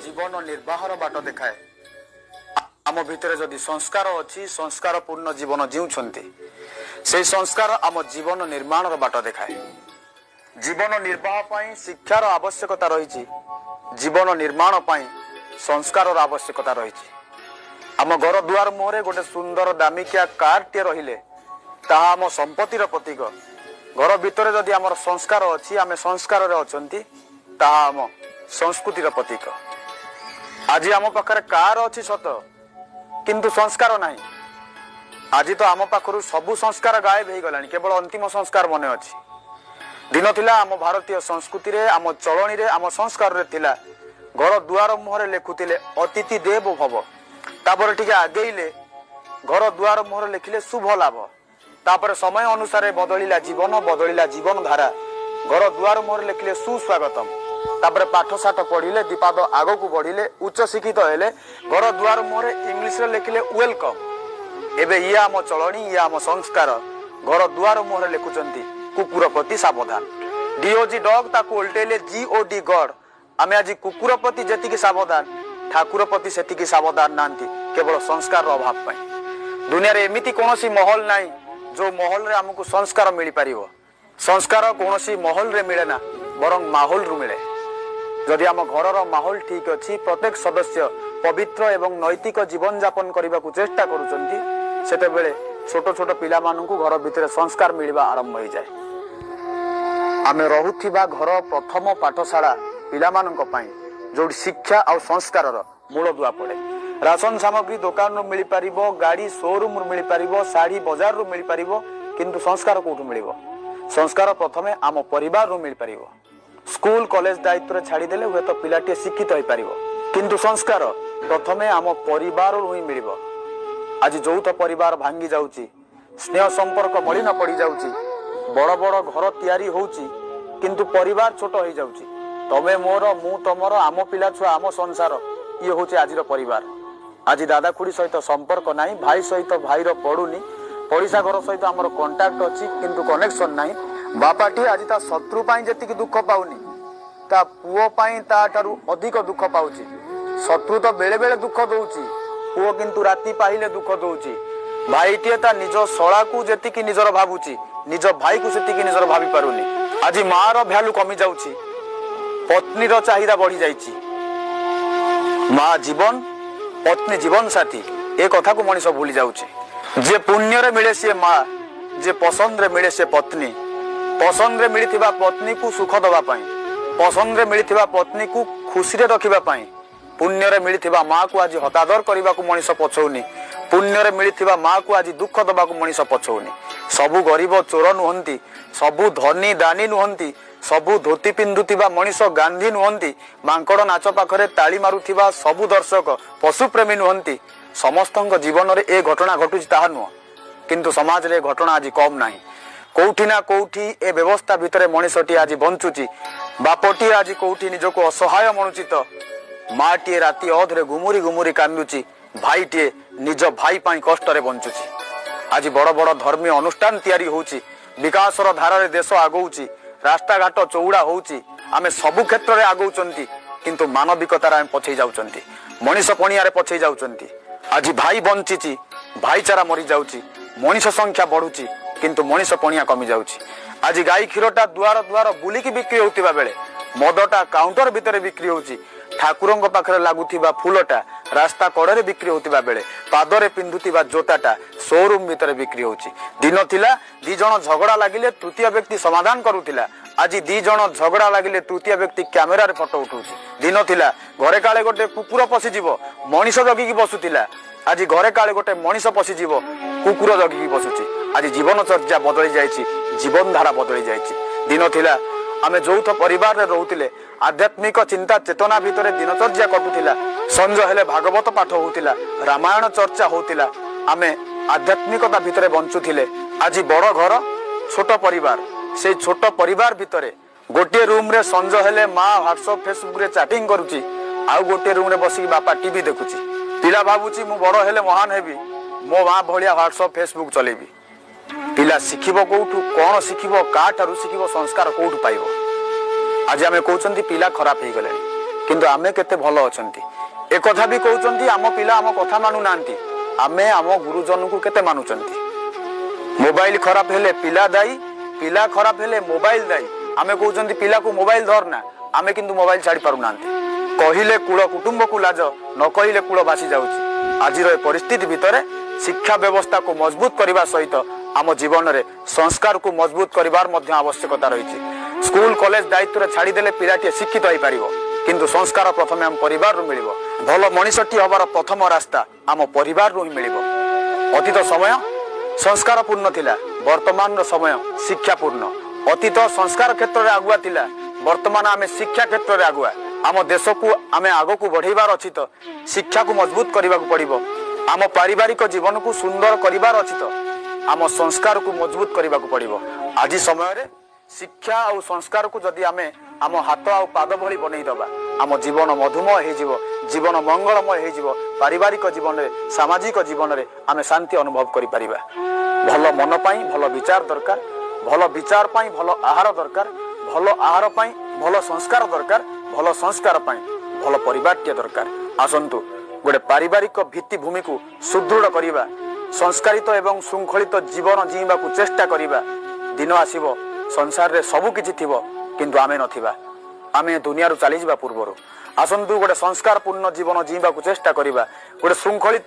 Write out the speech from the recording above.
ଜୀବନ ନିର୍ବାହର ବାଟ ଦେଖାଏ। ଆମ ଭିତରେ ଯଦି ସଂସ୍କାର ଅଛି, ସଂସ୍କାର ପୂର୍ଣ୍ଣ ଜୀବନ ଜିଉଛନ୍ତି, ସେଇ ସଂସ୍କାର ଆମ ଜୀବନ ନିର୍ମାଣର ବାଟ ଦେଖାଏ। ଜୀବନ ନିର୍ବାହ ପାଇଁ ଶିକ୍ଷାର ଆବଶ୍ୟକତା ରହିଛି, ଜୀବନ ନିର୍ମାଣ ପାଇଁ ସଂସ୍କାରର ଆବଶ୍ୟକତା ରହିଛି। ଆମ ଘର ଦୁଆର ମୁହଁରେ ଗୋଟେ ସୁନ୍ଦର ଦାମିକିଆ କାରଟିଏ ରହିଲେ ତାହା ଆମ ସମ୍ପତ୍ତିର ପ୍ରତୀକ। ଘର ଭିତରେ ଯଦି ଆମର ସଂସ୍କାର ଅଛି, ଆମେ ସଂସ୍କାରରେ ଅଛନ୍ତି, ତାହା ଆମ ସଂସ୍କୃତିର ପ୍ରତୀକ। ଆଜି ଆମ ପାଖରେ କାର ଅଛି ସତ, କିନ୍ତୁ ସଂସ୍କାର ନାହିଁ। ଆଜି ତ ଆମ ପାଖରୁ ସବୁ ସଂସ୍କାର ଗାୟବ ହେଇଗଲାଣି, କେବଳ ଅନ୍ତିମ ସଂସ୍କାର ମନେ ଅଛି। ଦିନ ଥିଲା ଆମ ଭାରତୀୟ ସଂସ୍କୃତିରେ, ଆମ ଚଳଣିରେ, ଆମ ସଂସ୍କାରରେ ଥିଲା ଘର ଦୁଆର ମୁହଁରେ ଲେଖୁଥିଲେ ଅତିଥି ଦେବ ଭବ। ତାପରେ ଟିକେ ଆଗେଇଲେ ଘର ଦୁଆର ମୁହଁରେ ଲେଖିଲେ ଶୁଭ ଲାଭ। ତାପରେ ସମୟ ଅନୁସାରେ ବଦଳିଲା ଜୀବନ, ବଦଳିଲା ଜୀବନ ଧାରା। ଘର ଦୁଆର ମୁହଁରେ ଲେଖିଲେ ସୁସ୍ୱାଗତମ। ତାପରେ ପାଠ ସାଠ ପଢିଲେ, ଦିପାଦ ଆଗକୁ ବଢିଲେ, ଉଚ୍ଚ ଶିକ୍ଷିତ ହେଲେ, ଘର ଦୁଆର ମୁହଁରେ ଇଂଲିଶରେ ଲେଖିଲେ welcome. ଏବେ ଇଏ ଆମ ଚଳଣି, ଇଏ ଆମ ସଂସ୍କାର। ଘର ଦୁଆର ମୁହଁରେ ଲେଖୁଛନ୍ତି କୁକୁର ପ୍ରତି ସାବଧାନ। ଡିଓଜି ଡଗ୍, ତାକୁ ଓଲଟେଇଲେ ଜି ଓ ଡି ଗଡ୍। ଆମେ ଆଜି କୁକୁର ପ୍ରତି ଯେତିକି ସାବଧାନ, ଠାକୁର ପ୍ରତି ସେତିକି ସାବଧାନ ନାହାନ୍ତି, କେବଳ ସଂସ୍କାରର ଅଭାବ ପାଇଁ। ଦୁନିଆରେ ଏମିତି କୌଣସି ମହଲ ନାହିଁ ଯୋଉ ମହଲରେ ଆମକୁ ସଂସ୍କାର ମିଳିପାରିବ। ସଂସ୍କାର କୌଣସି ମହଲରେ ମିଳେ ନା, ବରଂ ମାହୋଲରୁ ମିଳେ। ଯଦି ଆମ ଘରର ମାହୋଲ ଠିକ ଅଛି, ପ୍ରତ୍ୟେକ ସଦସ୍ୟ ପବିତ୍ର ଏବଂ ନୈତିକ ଜୀବନଯାପନ କରିବାକୁ ଚେଷ୍ଟା କରୁଛନ୍ତି, ସେତେବେଳେ ଛୋଟ ଛୋଟ ପିଲାମାନଙ୍କୁ ଘର ଭିତରେ ସଂସ୍କାର ମିଳିବା ଆରମ୍ଭ ହେଇଯାଏ। ଆମେ ରହୁଥିବା ଘର ପ୍ରଥମ ପାଠଶାଳା ପିଲାମାନଙ୍କ ପାଇଁ, ଯୋଉଠି ଶିକ୍ଷା ଆଉ ସଂସ୍କାରର ମୂଳଦୁଆ ପଡେ। ରାସନ ସାମଗ୍ରୀ ଦୋକାନରୁ ମିଳିପାରିବ, ଗାଡି ସୋରୁମରୁ ମିଳିପାରିବ, ଶାଢୀ ବଜାରରୁ ମିଳିପାରିବ, କିନ୍ତୁ ସଂସ୍କାର କୋଉଠୁ ମିଳିବ? ସଂସ୍କାର ପ୍ରଥମେ ଆମ ପରିବାରରୁ ମିଳିପାରିବ। ସ୍କୁଲ କଲେଜ ଦାୟିତ୍ୱରେ ଛାଡ଼ିଦେଲେ ହୁଏତ ପିଲାଟିଏ ଶିକ୍ଷିତ ହେଇପାରିବ, କିନ୍ତୁ ସଂସ୍କାର ପ୍ରଥମେ ଆମ ପରିବାରରୁ ହିଁ ମିଳିବ। ଆଜି ଯୌଥ ପରିବାର ଭାଙ୍ଗି ଯାଉଛି, ସ୍ନେହ ସମ୍ପର୍କ ମଳିନ ପଡିଯାଉଛି, ବଡ ବଡ ଘର ତିଆରି ହଉଛି, କିନ୍ତୁ ପରିବାର ଛୋଟ ହେଇଯାଉଛି। ତମେ ମୋର, ମୁଁ ତମର, ଆମ ପିଲା ଛୁଆ, ଆମ ସଂସାର, ଇଏ ହଉଛି ଆଜିର ପରିବାର। ଆଜି ଦାଦା ଖୁଡି ସହିତ ସମ୍ପର୍କ ନାହିଁ, ଭାଇ ସହିତ ଭାଇର ପଡୁନି, ପଡିଶା ଘର ସହିତ ଆମର କଣ୍ଟାକ୍ଟ ଅଛି କିନ୍ତୁ କନେକ୍ସନ ନାହିଁ। ବାପାଟି ଆଜି ତା ଶତ୍ରୁ ପାଇଁ ଯେତିକି ଦୁଃଖ ପାଉନି, ତା ପୁଅ ପାଇଁ ତାଠାରୁ ଅଧିକ ଦୁଃଖ ପାଉଛି। ଶତ୍ରୁ ତ ବେଳେ ବେଳେ ଦୁଃଖ ଦଉଛି, ପୁଅ କିନ୍ତୁ ରାତି ପାହିଲେ ଦୁଃଖ ଦଉଛି। ଭାଇଟିଏ ତା ନିଜ ଶଳାକୁ ଯେତିକି ନିଜର ଭାବୁଛି, ନିଜ ଭାଇକୁ ସେତିକି ନିଜର ଭାବି ପାରୁନି। ଆଜି ମାର ଭ୍ୟାଲୁ କମି ଯାଉଛି, ପତ୍ନୀର ଚାହିଦା ବଢି ଯାଇଛି। ମା ଜୀବନ, ପତ୍ନୀ ଜୀବନ ସାଥୀ, ଏ କଥାକୁ ମଣିଷ ଭୁଲି ଯାଉଛି। ଯିଏ ପୁଣ୍ୟରେ ମିଳେ ସିଏ ମା, ଯିଏ ପସନ୍ଦରେ ମିଳେ ସେ ପତ୍ନୀ। ପସନ୍ଦରେ ମିଳିଥିବା ପତ୍ନୀକୁ ସୁଖ ଦବା ପାଇଁ, ପସନ୍ଦରେ ମିଳିଥିବା ପତ୍ନୀକୁ ଖୁସିରେ ରଖିବା ପାଇଁ, ପୁଣ୍ୟରେ ମିଳିଥିବା ମାକୁ ଆଜି ହତାଦର କରିବାକୁ ମଣିଷ ପଛଉନି। ପୁଣ୍ୟରେ ମିଳିଥିବା ମାକୁ ଆଜି ଦୁଃଖ ଦବାକୁ ମଣିଷ ପଛଉନି। ସବୁ ଗରିବ ଚୋର ନୁହନ୍ତି, ସବୁ ଧନୀ ଦାନୀ ନୁହନ୍ତି, ସବୁ ଧୋତି ପିନ୍ଧୁଥିବା ମଣିଷ ଗାନ୍ଧୀ ନୁହନ୍ତି, ମାଙ୍କଡ ନାଚ ପାଖରେ ତାଳି ମାରୁଥିବା ସବୁ ଦର୍ଶକ ପଶୁପ୍ରେମୀ ନୁହନ୍ତି। ସମସ୍ତଙ୍କ ଜୀବନରେ ଏ ଘଟଣା ଘଟୁଛି ତାହା ନୁହଁ, କିନ୍ତୁ ସମାଜରେ ଏ ଘଟଣା ଆଜି କମ ନାହିଁ। କୋଉଠି ନା କୋଉଠି ଏ ବ୍ୟବସ୍ଥା ଭିତରେ ମଣିଷଟି ଆଜି ବଞ୍ଚୁଛି। ବାପଟିଏ ଆଜି କୋଉଠି ନିଜକୁ ଅସହାୟ ମଣୁଛି ତ ମାଟିଏ ରାତି ଅଧରେ ଗୁମୁରି ଗୁମୁରି କାନ୍ଦୁଛି, ଭାଇଟିଏ ନିଜ ଭାଇ ପାଇଁ କଷ୍ଟରେ ବଞ୍ଚୁଛି। ଆଜି ବଡ ବଡ ଧର୍ମୀୟ ଅନୁଷ୍ଠାନ ତିଆରି ହଉଛି, ବିକାଶର ଧାରାରେ ଦେଶ ଆଗଉଛି, ରାସ୍ତାଘାଟ ଚଉଡା ହଉଛି, ଆମେ ସବୁ କ୍ଷେତ୍ରରେ ଆଗଉଛନ୍ତି, କିନ୍ତୁ ମାନବିକତାରେ ଆମେ ପଛେଇ ଯାଉଛନ୍ତି, ମଣିଷ ପଣିଆରେ ପଛେଇ ଯାଉଛନ୍ତି। ଆଜି ଭାଇ ବଞ୍ଚିଛି, ଭାଇଚାରା ମରିଯାଉଛି, ମଣିଷ ସଂଖ୍ୟା ବଢୁଛି, କିନ୍ତୁ ମଣିଷ ପଣିଆ କମି ଯାଉଛି। ଆଜି ଗାଈ କ୍ଷୀରଟା ଦୁଆର ଦୁଆର ବୁଲିକି ବିକ୍ରି ହଉଥିବା ବେଳେ ମଦଟା କାଉଣ୍ଟର ଭିତରେ ବିକ୍ରି ହଉଛି, ଠାକୁରଙ୍କ ପାଖରେ ଲାଗୁଥିବା ଫୁଲଟା ରାସ୍ତା କଡ଼ରେ ବିକ୍ରି ହଉଥିବା ବେଳେ ପାଦରେ ପିନ୍ଧୁଥିବା ଜୋତାଟା ସୋରୁମ ଭିତରେ ବିକ୍ରି ହଉଛି। ଦିନ ଥିଲା ଦି ଜଣ ଝଗଡା ଲାଗିଲେ ତୃତୀୟ ବ୍ୟକ୍ତି ସମାଧାନ କରୁଥିଲା, ଆଜି ଦି ଜଣ ଝଗଡା ଲାଗିଲେ ତୃତୀୟ ବ୍ୟକ୍ତି କ୍ୟାମେରାରେ ଫଟୋ ଉଠଉଛି। ଦିନ ଥିଲା ଘରେ କାଳେ ଗୋଟେ କୁକୁର ପଶିଯିବ ମଣିଷ ଜଗିକି ବସୁଥିଲା, ଆଜି ଘରେ କାଳେ ଗୋଟେ ମଣିଷ ପଶିଯିବ କୁକୁର ଜଗିକି ବସୁଛି। ଆଜି ଜୀବନଚର୍ଯ୍ୟା ବଦଳି ଯାଇଛି, ଜୀବନ ଧାରା ବଦଳି ଯାଇଛି। ଦିନ ଥିଲା ଆମେ ଯୌଥ ପରିବାରରେ ରହୁଥିଲେ, ଆଧ୍ୟାତ୍ମିକ ଚିନ୍ତା ଚେତନା ଭିତରେ ଦିନଚର୍ଯ୍ୟା କଟୁଥିଲା, ସଞ୍ଜ ହେଲେ ଭାଗବତ ପାଠ ହଉଥିଲା, ରାମାୟଣ ଚର୍ଚ୍ଚା ହଉଥିଲା, ଆମେ ଆଧ୍ୟାତ୍ମିକତା ଭିତରେ ବଞ୍ଚୁଥିଲେ। ଆଜି ବଡ ଘର, ଛୋଟ ପରିବାର, ସେଇ ଛୋଟ ପରିବାର ଭିତରେ ଗୋଟିଏ ରୁମରେ ସଞ୍ଜ ହେଲେ ମା ହ୍ୱାଟ୍ସଆପ୍ ଫେସବୁକରେ ଚାଟିଂ କରୁଛି, ଆଉ ଗୋଟିଏ ରୁମରେ ବସିକି ବାପା ଟିଭି ଦେଖୁଛି। ପିଲା ଭାବୁଛି ମୁଁ ବଡ ହେଲେ ମହାନ ହେବି, ମୋ ମା ଭଳିଆ ହ୍ୱାଟ୍ସଆପ୍ ଫେସବୁକ୍ ଚଲେଇବି। ପିଲା ଶିଖିବ କୋଉଠୁ, କଣ ଶିଖିବ, କାହାଠାରୁ ଶିଖିବ, ସଂସ୍କାର କୋଉଠୁ ପାଇବ? ଆଜି ଆମେ କହୁଛନ୍ତି ପିଲା ଖରାପ ହେଇଗଲେଣି। କିନ୍ତୁ ଆମେ କେତେ ଭଲ ଅଛନ୍ତି? ଏକଥା ବି କହୁଛନ୍ତି, ଆମ ପିଲା ଆମ କଥା ମାନୁନାହାନ୍ତି। ଆମେ ଆମ ଗୁରୁଜନଙ୍କୁ କେତେ ମାନୁଛନ୍ତି? ମୋବାଇଲ ଖରାପ ହେଲେ ପିଲା ଦାୟୀ, ପିଲା ଖରାପ ହେଲେ ମୋବାଇଲ ଦାୟୀ। ଆମେ କହୁଛନ୍ତି ପିଲାକୁ ମୋବାଇଲ ଧର ନା, ଆମେ କିନ୍ତୁ ମୋବାଇଲ ଛାଡି ପାରୁନାହାନ୍ତି। କହିଲେ କୂଳ କୁଟୁମ୍ବକୁ ଲାଜ, ନ କହିଲେ କୂଳ ଭାସି ଯାଉଛି। ଆଜିର ଏ ପରିସ୍ଥିତି ଭିତରେ ଶିକ୍ଷା ବ୍ୟବସ୍ଥାକୁ ମଜବୁତ କରିବା ସହିତ ଆମ ଜୀବନରେ ସଂସ୍କାରକୁ ମଜବୁତ କରିବାର ମଧ୍ୟ ଆବଶ୍ୟକତା ରହିଛି। ସ୍କୁଲ କଲେଜ ଦାୟିତ୍ୱରେ ଛାଡ଼ିଦେଲେ ପିଲାଟିଏ ଶିକ୍ଷିତ ହେଇପାରିବ, କିନ୍ତୁ ସଂସ୍କାର ପ୍ରଥମେ ଆମ ପରିବାରରୁ ମିଳିବ। ଭଲ ମଣିଷଟିଏ ହବାର ପ୍ରଥମ ରାସ୍ତା ଆମ ପରିବାରରୁ ହିଁ ମିଳିବ। ଅତୀତ ସମୟ ସଂସ୍କାରପୂର୍ଣ୍ଣ ଥିଲା, ବର୍ତ୍ତମାନର ସମୟ ଶିକ୍ଷାପୂର୍ଣ୍ଣ। ଅତୀତ ସଂସ୍କାର କ୍ଷେତ୍ରରେ ଆଗୁଆ ଥିଲା, ବର୍ତ୍ତମାନ ଆମେ ଶିକ୍ଷା କ୍ଷେତ୍ରରେ ଆଗୁଆ। ଆମ ଦେଶକୁ ଆମେ ଆଗକୁ ବଢେଇବାର ଅଛି ତ ଶିକ୍ଷାକୁ ମଜବୁତ କରିବାକୁ ପଡ଼ିବ। ଆମ ପାରିବାରିକ ଜୀବନକୁ ସୁନ୍ଦର କରିବାର ଅଛି ତ ଆମ ସଂସ୍କାରକୁ ମଜବୁତ କରିବାକୁ ପଡ଼ିବ। ଆଜି ସମୟରେ ଶିକ୍ଷା ଆଉ ସଂସ୍କାରକୁ ଯଦି ଆମେ ଆମ ହାତ ଆଉ ପାଦ ଭଳି ବନେଇଦବା, ଆମ ଜୀବନ ମଧୁମୟ ହେଇଯିବ, ଜୀବନ ମଙ୍ଗଳମୟ ହେଇଯିବ। ପାରିବାରିକ ଜୀବନରେ, ସାମାଜିକ ଜୀବନରେ ଆମେ ଶାନ୍ତି ଅନୁଭବ କରିପାରିବା। ଭଲ ମନ ପାଇଁ ଭଲ ବିଚାର ଦରକାର, ଭଲ ବିଚାର ପାଇଁ ଭଲ ଆହାର ଦରକାର, ଭଲ ଆହାର ପାଇଁ ଭଲ ସଂସ୍କାର ଦରକାର, ଭଲ ସଂସ୍କାର ପାଇଁ ଭଲ ପରିବାରଟିଏ ଦରକାର। ଆସନ୍ତୁ ଗୋଟେ ପାରିବାରିକ ଭିତ୍ତିଭୂମିକୁ ସୁଦୃଢ଼ କରିବା, ସଂସ୍କାରିତ ଏବଂ ଶୃଙ୍ଖଳିତ ଜୀବନ ଜିଇଁବାକୁ ଚେଷ୍ଟା କରିବା। ଦିନ ଆସିବ ସଂସାରରେ ସବୁ କିଛି ଥିବ, କିନ୍ତୁ ଆମେ ନଥିବା, ଆମେ ଦୁନିଆରୁ ଚାଲିଯିବା ପୂର୍ବରୁ। ଆସନ୍ତୁ ଗୋଟେ ସଂସ୍କାରପୂର୍ଣ୍ଣ ଜୀବନ ଜିଇଁବାକୁ ଚେଷ୍ଟା କରିବା, ଗୋଟେ ଶୃଙ୍ଖଳିତ